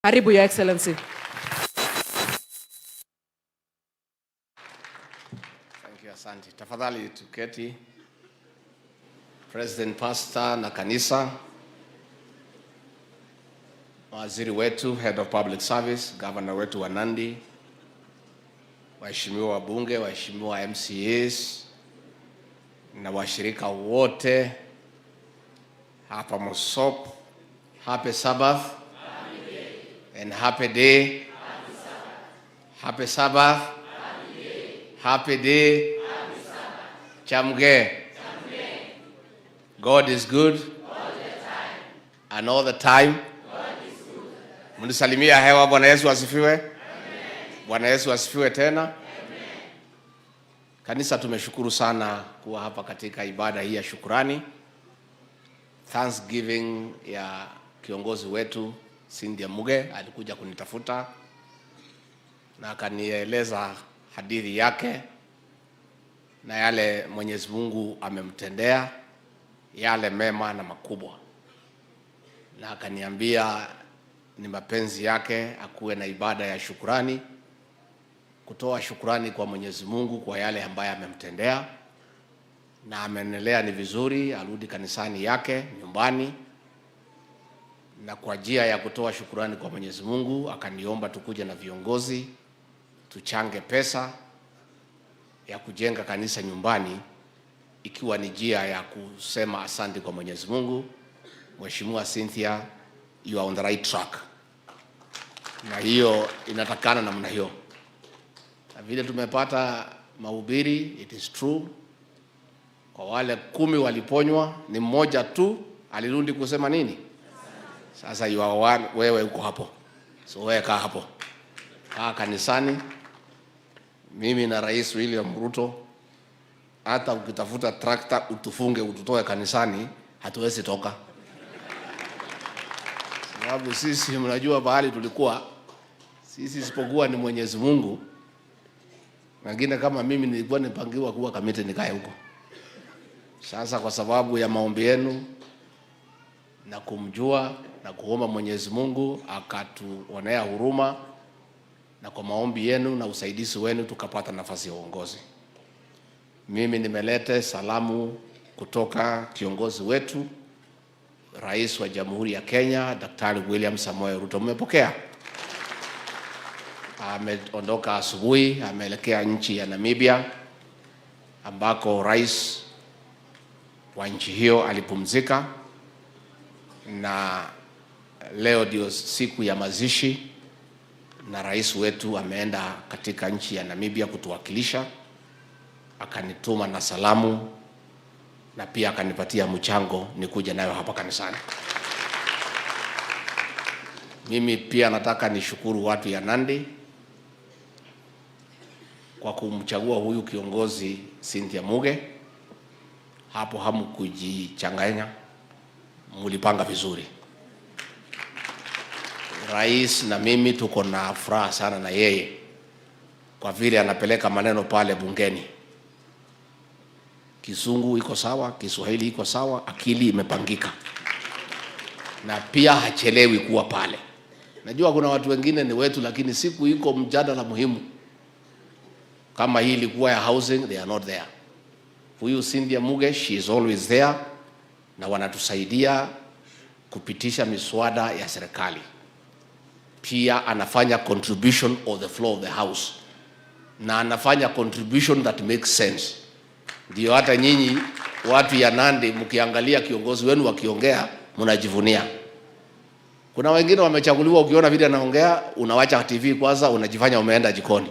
Karibu, Your Excellency. Thank you, asante. Tafadhali tuketi. President, Pastor na kanisa, waziri wetu, Head of Public Service, Governor wetu wa Nandi, waheshimiwa wabunge, waheshimiwa MCAs na washirika wote hapa Mosop, happy Sabbath and happy day. Happy Sabbath. Happy day. Chamgei. God is good. And all the time. Mnisalimia hewa. Bwana Yesu asifiwe. Bwana Yesu asifiwe tena. Kanisa, tumeshukuru sana kuwa hapa katika ibada hii ya shukurani, Thanksgiving ya kiongozi wetu Cynthia Muge. Alikuja kunitafuta na akanieleza hadithi yake na yale Mwenyezi Mungu amemtendea, yale mema na makubwa, na akaniambia ni mapenzi yake akuwe na ibada ya shukurani, kutoa shukurani kwa Mwenyezi Mungu kwa yale ambayo amemtendea, na amenelea ni vizuri arudi kanisani yake nyumbani, na kwa njia ya kutoa shukurani kwa Mwenyezi Mungu akaniomba tukuje na viongozi tuchange pesa ya kujenga kanisa nyumbani, ikiwa ni njia ya kusema asante kwa Mwenyezi Mungu. Mheshimiwa Cynthia, you are on the right track, na hiyo inatakana namna hiyo. Na vile tumepata mahubiri, it is true, kwa wale 10 waliponywa ni mmoja tu alirudi kusema nini? Sasa you are one, wewe uko hapo, so wewe kaa hapo, kaa kanisani. Mimi na Rais William Ruto, hata ukitafuta trakta utufunge ututoe kanisani, hatuwezi toka, sababu sisi mnajua bahali tulikuwa sisi, isipokuwa ni Mwenyezi Mungu. Wengine kama mimi nilikuwa nipangiwa kuwa Kamiti nikae huko. Sasa kwa sababu ya maombi yenu na kumjua na kuomba Mwenyezi Mungu akatuonea huruma, na kwa maombi yenu na usaidizi wenu tukapata nafasi ya uongozi. Mimi nimeleta salamu kutoka kiongozi wetu, Rais wa Jamhuri ya Kenya, Daktari William Samoei Ruto. Mmepokea? Ameondoka asubuhi, ameelekea nchi ya Namibia ambako rais wa nchi hiyo alipumzika, na leo ndio siku ya mazishi, na rais wetu ameenda katika nchi ya Namibia kutuwakilisha. Akanituma na salamu na pia akanipatia mchango nikuja nayo hapa kanisani. Mimi pia nataka nishukuru watu ya Nandi kwa kumchagua huyu kiongozi Cynthia Muge. Hapo hamkujichanganya, mulipanga vizuri. Rais na mimi tuko na furaha sana na yeye kwa vile anapeleka maneno pale bungeni. Kizungu iko sawa, Kiswahili iko sawa, akili imepangika, na pia hachelewi kuwa pale. Najua kuna watu wengine ni wetu, lakini siku iko mjadala muhimu kama hii ilikuwa ya housing, they are not there. Huyu Cynthia Muge, she is always there, na wanatusaidia kupitisha miswada ya serikali. Pia anafanya contribution of the floor of the house, na anafanya contribution that makes sense. Ndio hata nyinyi watu ya Nandi mkiangalia kiongozi wenu wakiongea mnajivunia. Kuna wengine wamechaguliwa, ukiona vile anaongea unawacha TV kwanza, unajifanya umeenda jikoni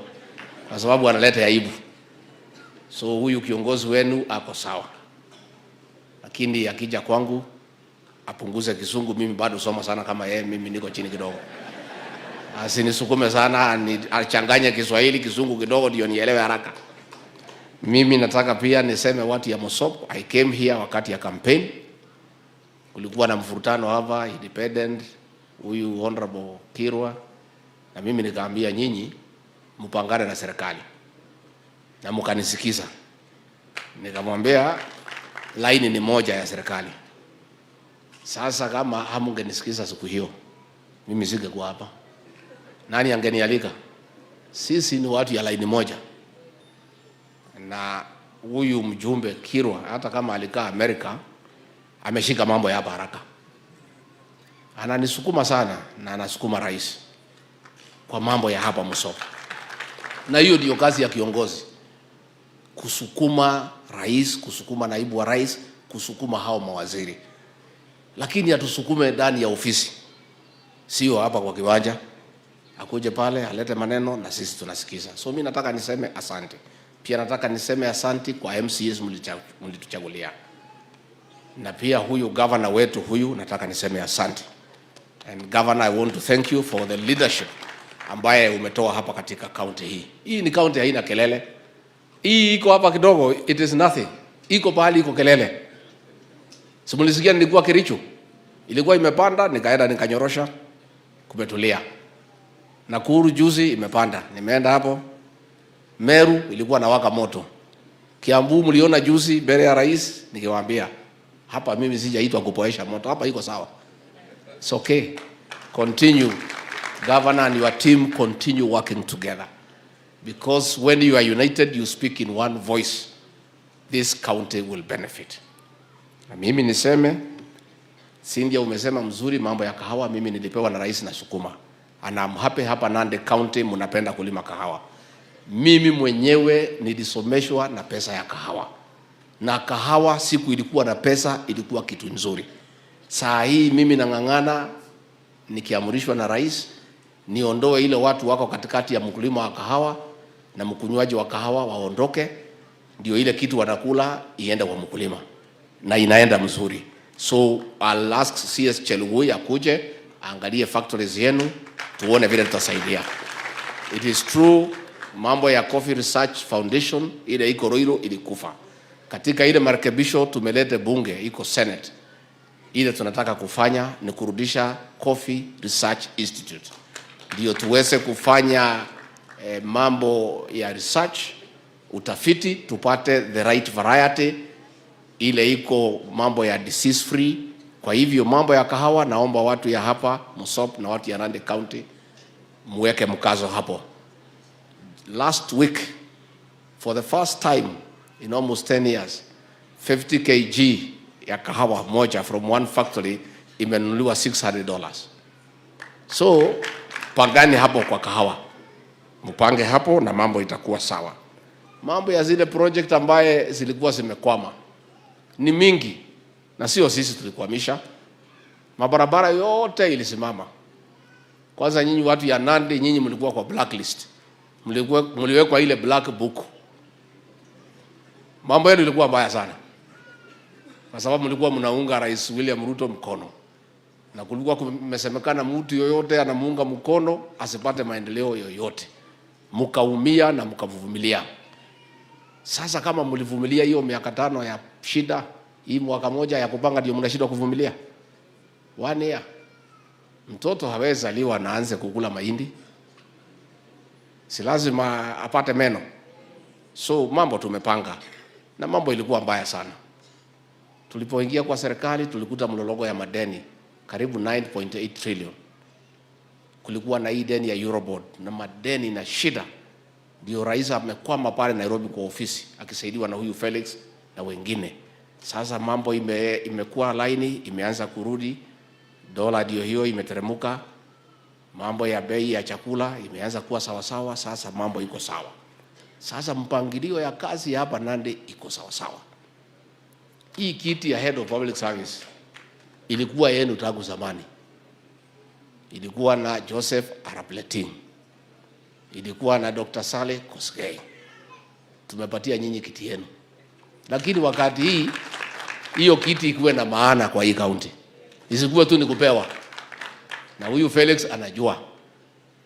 kwa sababu analeta aibu. So huyu kiongozi wenu ako sawa, lakini akija kwangu apunguze Kizungu. Mimi bado soma sana kama yeye, mimi niko chini kidogo, asinisukume sana, achanganye Kiswahili Kizungu kidogo ndio nielewe haraka. Mimi nataka pia niseme watu ya Mosop, I came here wakati ya campaign, kulikuwa na mvurutano hapa independent, huyu Honorable Kirwa, na mimi nikaambia nyinyi mpangane na serikali na mkanisikiza. Nikamwambia laini ni moja ya serikali. Sasa kama hamungenisikiza siku hiyo, mimi singekuwa hapa. Nani angenialika? Sisi ni watu ya laini moja, na huyu mjumbe Kirwa, hata kama alikaa Amerika, ameshika mambo ya hapa haraka, ananisukuma sana na anasukuma rais kwa mambo ya hapa Mosop, na hiyo ndiyo kazi ya kiongozi, kusukuma rais, kusukuma naibu wa rais, kusukuma hao mawaziri, lakini atusukume ndani ya ofisi, sio hapa kwa kiwanja. Akuje pale alete maneno na sisi tunasikiza. So mi nataka niseme asante. Pia nataka niseme asante kwa MCAs mlituchagulia, na pia huyu governor wetu huyu nataka niseme asante. And governor, I want to thank you for the leadership ambaye umetoa hapa katika county hii. Hii ni county haina kelele. Hii iko hapa kidogo, it is nothing. Iko pahali iko kelele. Si mlisikia nilikuwa Kericho? Ilikuwa imepanda, nikaenda nikanyorosha, kumetulia. Nakuru juzi imepanda, nimeenda hapo. Meru ilikuwa nawaka moto. Kiambu mliona juzi mbele ya rais, nikiwaambia hapa mimi sijaitwa kupoesha moto, hapa iko sawa. It's okay. Continue. Governor and your team, continue working together. Because when you are united, you speak in one voice. This county will benefit. Na mimi niseme, Cynthia, umesema mzuri mambo ya kahawa, mimi nilipewa na rais na sukuma. And I'm happy hapa Nandi County mnapenda kulima kahawa. Mimi mwenyewe nilisomeshwa na pesa ya kahawa, na kahawa siku ilikuwa na pesa, ilikuwa kitu nzuri. Saa hii mimi nang'ang'ana nikiamrishwa na rais niondoe ile watu wako katikati ya mkulima wa kahawa na mkunywaji wa kahawa waondoke, ndio ile kitu wanakula iende kwa mkulima na inaenda mzuri. So I'll ask CS Chelugui akuje aangalie factories yenu tuone vile tutasaidia. It is true, mambo ya Coffee Research Foundation ile iko Ruiru ilikufa. Katika ile marekebisho tumelete bunge, iko Senate, ile tunataka kufanya ni kurudisha Coffee Research Institute ndio tuweze kufanya mambo ya research, utafiti, tupate the right variety ile iko mambo ya disease free. Kwa hivyo mambo ya kahawa, naomba watu ya hapa Mosop na watu ya Nandi County muweke mkazo hapo. Last week, for the first time in almost 10 years, 50 kg ya kahawa moja from one factory imenunuliwa $600. So pangani hapo kwa kahawa, mpange hapo na mambo itakuwa sawa. Mambo ya zile project ambaye zilikuwa zimekwama ni mingi, na sio sisi tulikwamisha. Mabarabara yote ilisimama. Kwanza nyinyi watu ya Nandi, nyinyi mlikuwa kwa blacklist, mlikuwa mliwekwa ile black book. Mambo yenu ilikuwa mbaya sana, kwa sababu mlikuwa mnaunga Rais William Ruto mkono, na kulikuwa kumesemekana mtu yoyote anamuunga mkono asipate maendeleo yoyote. Mkaumia na mkavumilia. Sasa kama mlivumilia hiyo miaka 5 ya shida, hii mwaka moja ya kupanga ndio mnashindwa kuvumilia? One year. Mtoto hawezi zaliwa na aanze kukula mahindi, si lazima apate meno. So mambo tumepanga, na mambo ilikuwa mbaya sana. Tulipoingia kwa serikali tulikuta mlolongo ya madeni karibu 9.8 trillion. Kulikuwa na hii deni ya Eurobond na madeni na shida, ndio rais amekwama pale Nairobi kwa ofisi akisaidiwa na huyu Felix na wengine. Sasa mambo imekuwa laini, imeanza kurudi, dola ndio hiyo imeteremuka, mambo ya bei ya chakula imeanza kuwa sawasawa. Sasa mambo iko sawa. Sasa mpangilio ya kazi hapa Nandi iko sawasawa. Hii kiti ya head of public service ilikuwa yenu tangu zamani, ilikuwa na Joseph Arap Leting, ilikuwa na Dr. Saleh Kosgei. Tumepatia nyinyi kiti yenu, lakini wakati hii hiyo kiti ikuwe na maana kwa hii kaunti, isikuwe tu ni kupewa. Na huyu Felix anajua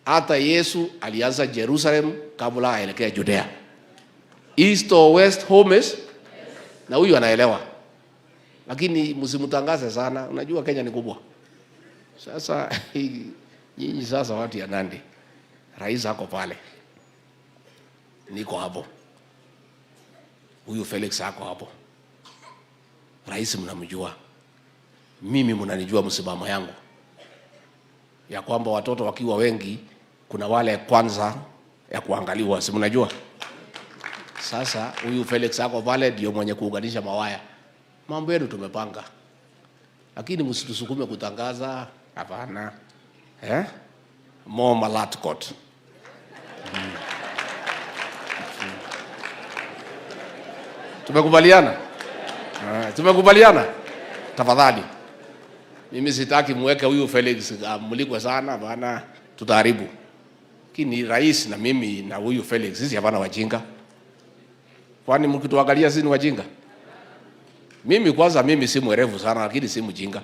hata Yesu alianza Jerusalem kabla aelekea Judea. East or west, home is, na huyu anaelewa, lakini msimtangaze sana. Unajua Kenya ni kubwa. Sasa nyinyi sasa watu ya Nandi, rais ako pale, niko hapo, huyu Felix ako hapo, rais mnamjua, mimi mnanijua msimamo yangu ya kwamba watoto wakiwa wengi Kuna wale kwanza ya kuangaliwa, si mnajua? Sasa huyu Felix ako pale ndio mwenye kuunganisha mawaya. Mambo yenu tumepanga, lakini msitusukume kutangaza. Hapana, eh? More Malat Court. Tumekubaliana? Tumekubaliana? Tafadhali. Mimi sitaki muweke huyu Felix amulikwe sana bana, tutaharibu. Lakini rais na mimi na huyu Felix sisi hapana wajinga. Kwani mkituangalia sisi ni wajinga? Mimi kwanza, mimi si mwerevu sana, lakini si mjinga.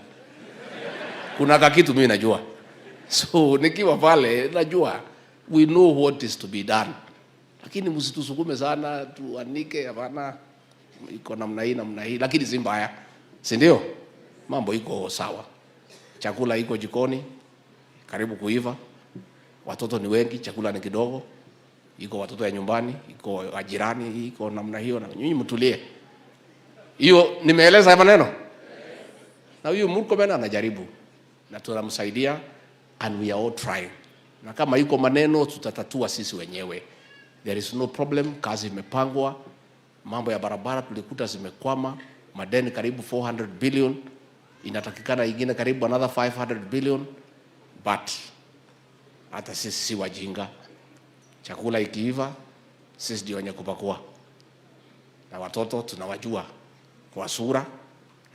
Kuna kakitu mimi najua. So nikiwa pale najua we know what is to be done. Lakini msitusukume sana tuanike, hapana. Iko namna hii namna hii, lakini si mbaya, si ndio? Mambo iko sawa, chakula iko jikoni karibu kuiva, watoto ni wengi, chakula ni kidogo, iko watoto ya nyumbani, iko wajirani, iko namna hiyo, na nyinyi mtulie. Hiyo nimeeleza maneno, na huyu Murkomen anajaribu na tunamsaidia, and we are all trying, na kama iko maneno tutatatua sisi wenyewe. There is no problem, kazi imepangwa. Mambo ya barabara tulikuta zimekwama, madeni karibu 400 billion, inatakikana ingine karibu another 500 billion, but hata sisi si wajinga. Chakula ikiiva, sisi ndio wenye kupakua, na watoto tunawajua kwa sura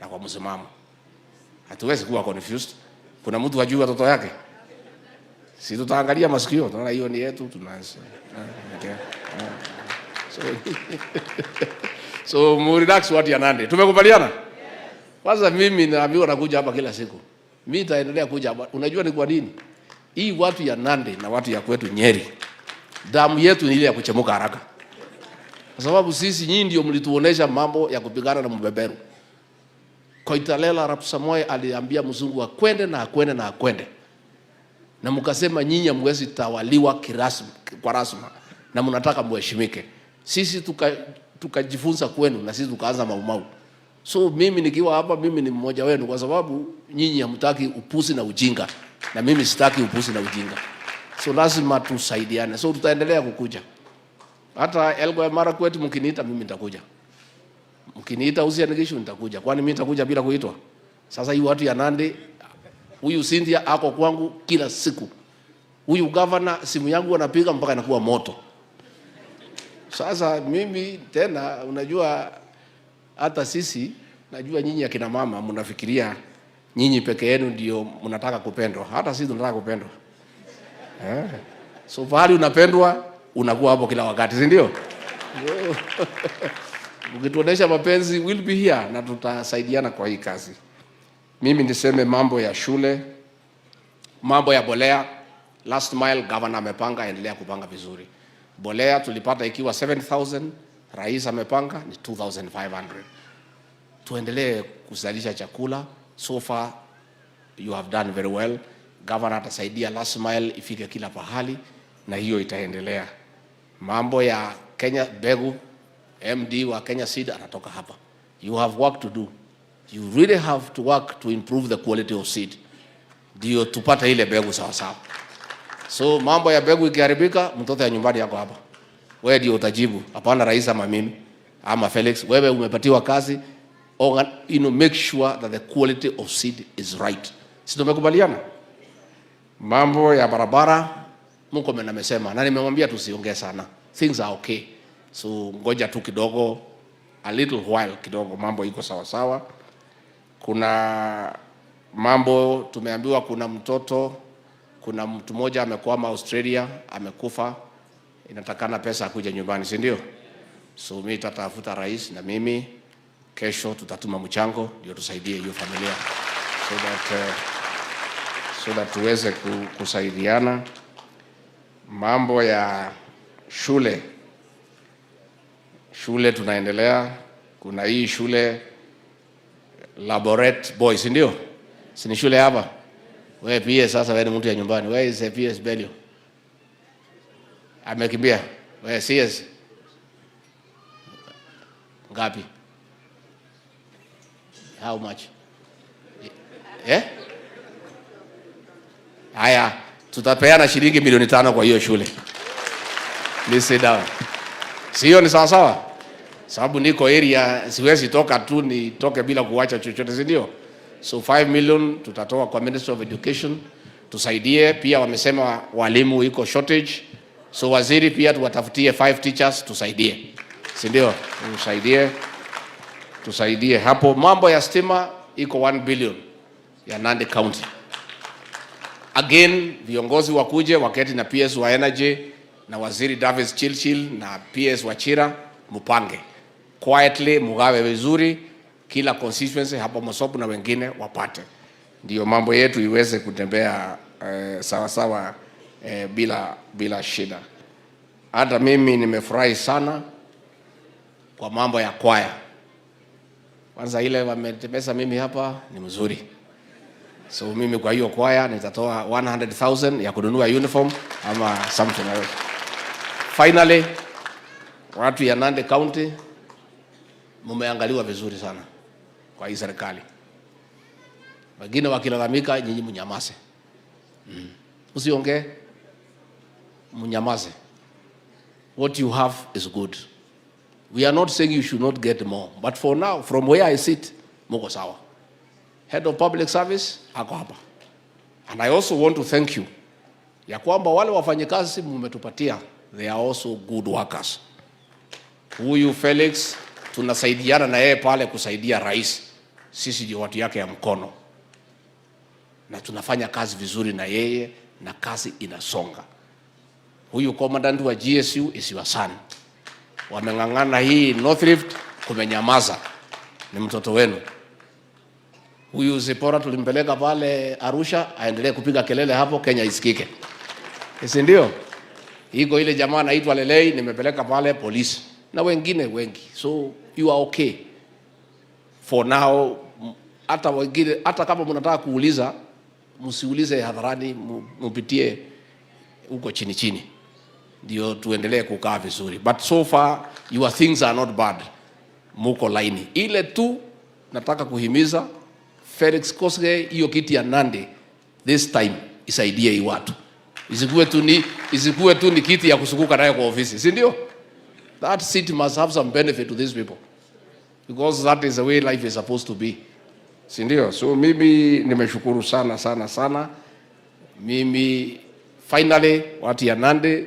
na kwa msimamo. Hatuwezi kuwa confused. Kuna mtu hajui watoto yake? Si tutaangalia masikio, tunaona hiyo ni yetu, tunaanza. Okay. So mu relax watu ya Nandi. Tumekubaliana? Kwanza mimi naambiwa nakuja hapa kila siku. Mimi nitaendelea kuja hapa. Unajua ni kwa nini? Hii watu ya Nandi na watu ya kwetu Nyeri, damu yetu ni ile ya kuchemuka haraka. Kwa sababu sisi nyinyi ndio mlituonesha mambo ya kupigana na mbeberu. Koitalel Arap Samoei aliambia mzungu akwende na akwende na akwende. Na mkasema nyinyi hamwezi tawaliwa kirasmi, kwa rasma na mnataka muheshimike. Sisi tukajifunza kwenu na sisi tukaanza Mau Mau. So mimi nikiwa hapa, mimi ni mmoja wenu, kwa sababu nyinyi hamtaki upuzi na ujinga, na mimi sitaki upuzi na ujinga. So lazima tusaidiane. So tutaendelea kukuja. Hata Elgeyo Marakwet mkiniita mimi nitakuja. Mkiniita Uasin Gishu nitakuja. Kwani mimi nitakuja bila kuitwa? Sasa hii watu ya Nandi, huyu Cynthia ako kwangu kila siku. Huyu governor simu yangu anapiga mpaka inakuwa moto. Sasa mimi tena, unajua hata sisi, najua nyinyi akina mama mnafikiria nyinyi peke yenu ndio mnataka kupendwa. Hata sisi tunataka kupendwa. So pahali unapendwa unakuwa hapo kila wakati, si ndio? Ukituonesha mapenzi, we'll be here na tutasaidiana kwa hii kazi. Mimi niseme mambo ya shule, mambo ya bolea, last mile governor amepanga, endelea kupanga vizuri. Bolea tulipata ikiwa 7000, rais amepanga ni 2500. Tuendelee kuzalisha chakula. So far you have done very well. Governor atasaidia last mile ifike kila pahali na hiyo itaendelea. Mambo ya Kenya Mbegu, MD wa Kenya Seed anatoka hapa. You have work to do. You really have to work to improve the quality of seed. Ndio tupate ile mbegu sawa sawa. So mambo ya mbegu ikiharibika, mtoto ya nyumbani yako hapa. Wewe ndio utajibu. Hapana rais ama mimi ama Felix. Wewe umepatiwa kazi. Make sure that the quality of seed is right. Si tumekubaliana? Mambo ya barabara Murkomen amesema na nimemwambia tusiongee sana. Things are okay. So ngoja tu kidogo, a little while kidogo, mambo iko sawa sawa. Kuna mambo tumeambiwa, kuna mtoto, kuna mtu mmoja amekwama Australia, amekufa, inatakana pesa akuja nyumbani, si ndio? So mimi tatafuta rais na mimi kesho tutatuma mchango ndio tusaidie hiyo familia so that tuweze kusaidiana. Mambo ya shule, shule tunaendelea. Kuna hii shule Laboret Boys, ndio? Si ni shule hapa? Wewe PS sasa, wewe ni mtu ya nyumbani. Where is the PS Belio? Amekimbia. Wewe CS ngapi? How much? Eh? Haya, Tutapeana shilingi milioni 5 kwa hiyo shule. Please sit down. Sio ni sawa sawa? Sababu niko area, siwezi toka tu nitoke bila kuacha chochote, si ndio? So 5 million tutatoa kwa Ministry of Education tusaidie. Pia wamesema walimu iko shortage, so waziri pia tuwatafutie 5 teachers tusaidie, si ndio? Tusaidie, tusaidie hapo. Mambo ya stima iko 1 billion ya Nandi County. Again, viongozi wakuje waketi na PS wa Energy na waziri Davis Chirchir na PS wa Chira, mupange quietly, mugawe vizuri kila constituency hapo Mosop na wengine wapate, ndio mambo yetu iweze kutembea sawa sawa bila shida. Hata mimi nimefurahi sana kwa mambo ya kwaya. Kwanza ile wametembeza mimi hapa ni mzuri. So mimi kwa hiyo kwaya nitatoa 100,000 ya kununua uniform ama something else. Finally, watu ya Nandi County, mumeangaliwa vizuri sana kwa hii serikali. Wengine wakilalamika, nyinyi mnyamaze. Usiongee, mnyamaze. What you have is good. We are not saying you should not get more, but for now, from where I sit, muko sawa. Head of Public Service ako hapa. And I also want to thank you ya kwamba wale wafanyikazi mmetupatia, they are also good workers. Huyu Felix tunasaidiana na yeye pale kusaidia rais, sisi ndio watu yake ya mkono, na tunafanya kazi vizuri na yeye na kazi inasonga. Huyu commandant wa GSU is your son. Wameng'ang'ana hii North Rift, kumenyamaza, ni mtoto wenu. Huyu Zipora tulimpeleka pale Arusha aendelee kupiga kelele hapo, Kenya isikike, si ndio? Iko ile jamaa anaitwa Lelei, nimepeleka pale polisi na wengine wengi, so you are okay for now. Hata wengine, hata kama mnataka kuuliza, msiulize hadharani, mupitie huko chini chini, ndio tuendelee kukaa vizuri, but so far your things are not bad, muko laini. Ile tu nataka kuhimiza Felix Koskei, hiyo kiti ya Nandi this time isaidie hii watu, isikuwe tu ni kiti ya kuzunguka nayo kwa ofisi, si ndio? That seat must have some benefit to these people because that is the way life is supposed to be, si ndio? So mimi nimeshukuru sana sana sana. Mimi finally, watu ya Nandi,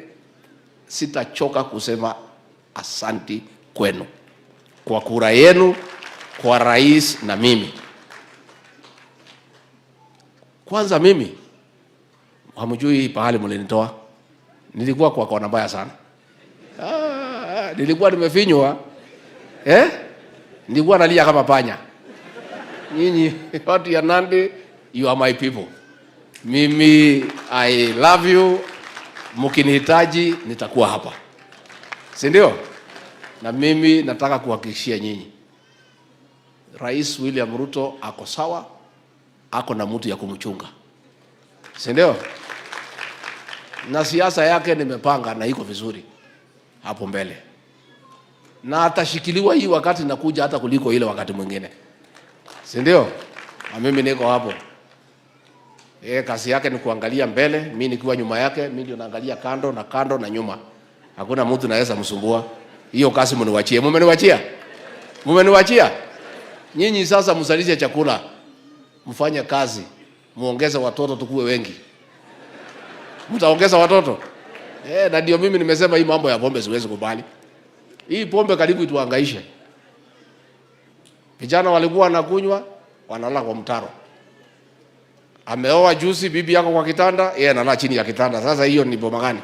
sitachoka kusema asanti kwenu kwa kura yenu, kwa rais na mimi. Kwanza mimi hamjui pahali mlinitoa, nilikuwa kwa kona mbaya sana. Ah, nilikuwa nimefinywa, eh? Nilikuwa nalia kama panya. Nyinyi watu ya Nandi, you are my people. Mimi I love you. Mkinihitaji nitakuwa hapa, si ndio? Na mimi nataka kuhakikishia nyinyi, Rais William Ruto ako sawa, ako na mtu ya kumchunga, si ndio? Na siasa yake nimepanga na iko vizuri hapo mbele, na atashikiliwa hii wakati nakuja hata kuliko ile wakati mwingine, si ndio? Na mimi niko hapo. Yeye kazi yake ni kuangalia mbele, mimi nikiwa nyuma yake, mimi ndio naangalia kando na kando na nyuma. Hakuna mtu naweza msumbua. Hiyo kazi mniwachie. Mumeniwachia? Mumeniwachia? Nyinyi sasa mzalishe chakula, mfanye kazi, muongeze watoto tukue wengi. Mtaongeza watoto? Eh, na ndio mimi nimesema hii mambo ya pombe siwezi kubali. Hii pombe karibu ituhangaishe. Vijana walikuwa wanakunywa, wanalala kwa mtaro. Ameoa juzi, bibi yako kwa kitanda, yeye analala chini ya kitanda. Sasa hiyo ni boma gani?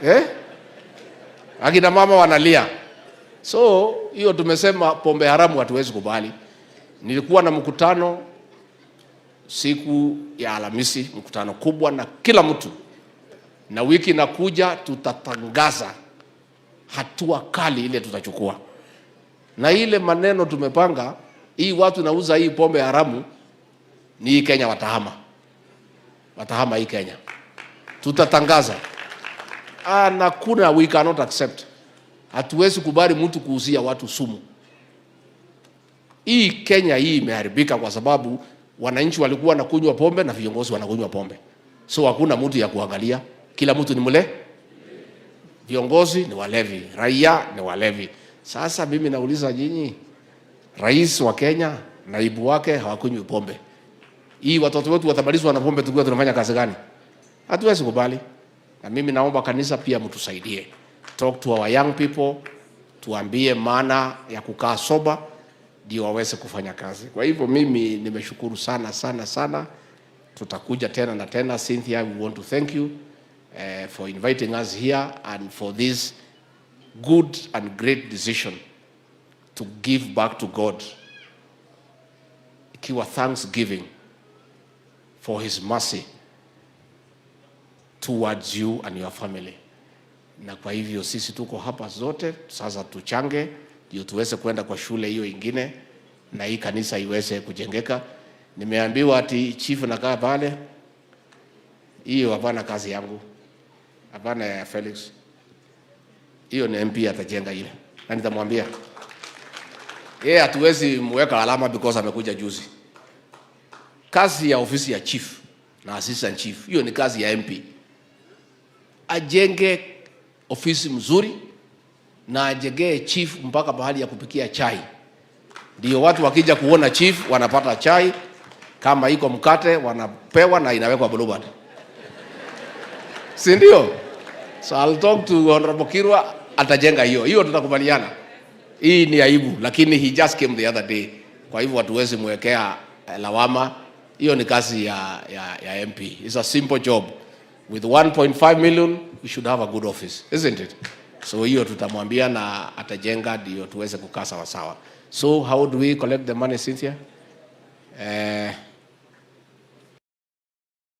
Eh? Akina mama wanalia. So hiyo tumesema pombe haramu hatuwezi kubali. Nilikuwa na mkutano siku ya Alhamisi, mkutano kubwa na kila mtu, na wiki inakuja tutatangaza hatua kali ile tutachukua, na ile maneno tumepanga hii, watu nauza hii pombe haramu ni hii Kenya watahama, watahama hii Kenya, tutatangaza. Ah, na kuna we cannot accept. Hatuwezi kubali mtu kuuzia watu sumu. Hii Kenya hii imeharibika kwa sababu wananchi walikuwa wanakunywa pombe na viongozi wanakunywa pombe. So hakuna mtu ya kuangalia, kila mtu ni mle. Viongozi ni walevi, raia ni walevi. Sasa mimi nauliza nyinyi, rais wa Kenya, naibu wake hawakunywi pombe. Hii watoto wetu watamalizwa na pombe tukiwa tunafanya kazi gani? Hatuwezi kubali. Na mimi naomba kanisa pia mtusaidie. Talk to our young people, tuambie maana ya kukaa sober ndio waweze kufanya kazi. Kwa hivyo mimi nimeshukuru sana sana sana. Tutakuja tena na tena. Cynthia, we want to thank you for inviting us here and for this good and great decision to give back to God, ikiwa thanksgiving for his mercy towards you and your family. Na kwa hivyo sisi tuko hapa zote sasa, tuchange ndio tuweze kwenda kwa shule hiyo ingine na hii kanisa iweze kujengeka. Nimeambiwa ati chief nakaa pale, hiyo hapana kazi yangu, hapana ya Felix, hiyo ni MP atajenga ile, na nitamwambia yeye, hatuwezi mweka alama because amekuja juzi. Kazi ya ofisi ya chief na assistant chief, hiyo ni kazi ya MP. Ajenge ofisi mzuri na ajengee chief mpaka pahali ya kupikia chai, ndio watu wakija kuona chief wanapata chai, kama iko mkate wanapewa na inawekwa Blueband, si ndio? So I'll talk to Honorable Kirwa, atajenga hiyo hiyo, tutakubaliana. Hii ni aibu, lakini he just came the other day, kwa hivyo hatuwezi mwekea lawama. Hiyo ni kazi ya MP. It's a simple job. With 1.5 million we should have a good office, isn't it? So hiyo tutamwambia na atajenga ndio tuweze kukaa sawa sawa. So how do we collect the money, Cynthia? Eh,